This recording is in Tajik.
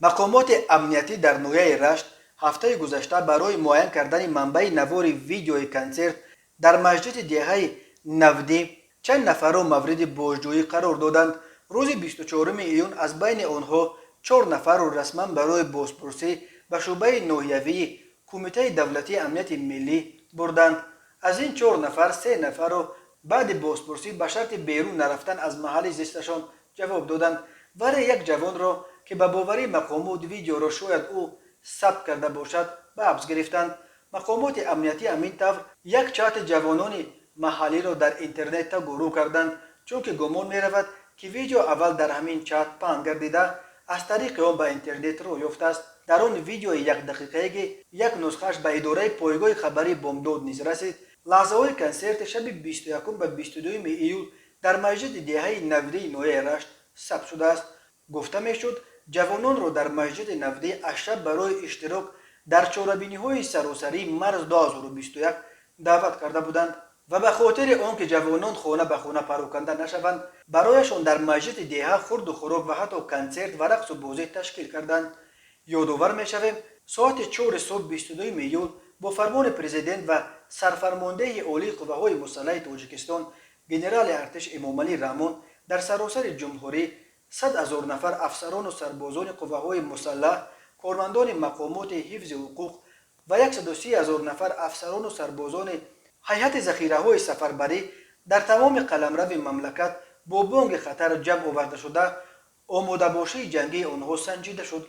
Мақомоти амниятӣ дар ноҳияи Рашт ҳафтаи гузашта барои муайян кардани манбаи навори видеои консерт дар масҷиди деҳаи Навдӣ чанд нафарро мавриди бозҷӯӣ қарор доданд. Рӯзи 24 июн аз байни онҳо чор нафарро расман барои бозпурсӣ ба шӯъбаи ноҳиявии Кумитаи давлатии амнияти миллӣ бурданд. Аз ин чор нафар се нафарро баъди бозпурсӣ ба шарти берун нарафтан аз маҳалли зисташон ҷавоб доданд, вале як ҷавонро, ки ба бовари мақомот видеоро шояд ӯ сабт карда бошад, ба ҳабс гирифтанд. Мақомоти амниятӣ ҳамин тавр як чати ҷавонони маҳаллиро дар интернет тагурӯ карданд, чунки гумон меравад, ки видео аввал дар ҳамин чат паҳн гардида, аз тариқи он ба интернет роҳ ёфтааст. Дар он видеои якдақиқае, ки як нусхааш ба идораи пойгоҳи хабарии «Бомдод» низ расид, лаҳзаҳои консерти шаби 21 ба 22 июл дар масҷиди деҳаи Навдии ноҳияи Рашт сабт шудааст. Гуфта мешуд, ҷавононро дар масҷиди Навдӣ аз шаб барои иштирок дар чорабиниҳои саросарии «Марз 2021» даъват карда буданд ва ба хотири он ки ҷавонон хона ба хона пароканда нашаванд, барояшон дар масҷиди деҳа хурду хӯрок ва ҳатто консерт ва рақсу бозӣ ташкил карданд. Ёдовар мешавем, соати 4 субҳ 22 июл бо фармони Президент ва Сарфармондеҳи Олии Қувваҳои Мусаллаҳи Тоҷикистон, генерали артиш Эмомалӣ Раҳмон, дар саросари ҷумҳурӣ 100 000 нафар афсарону сарбозони қувваҳои мусаллаҳ, кормандони мақомоти ҳифзи ҳуқуқ ва 130 000 нафар афсарону сарбозони ҳайати захираҳои сафарбарӣ дар тамоми қаламрави мамлакат бо бонги хатар ҷамъ оварда шуда, омодабошии ҷангии онҳо санҷида шуд.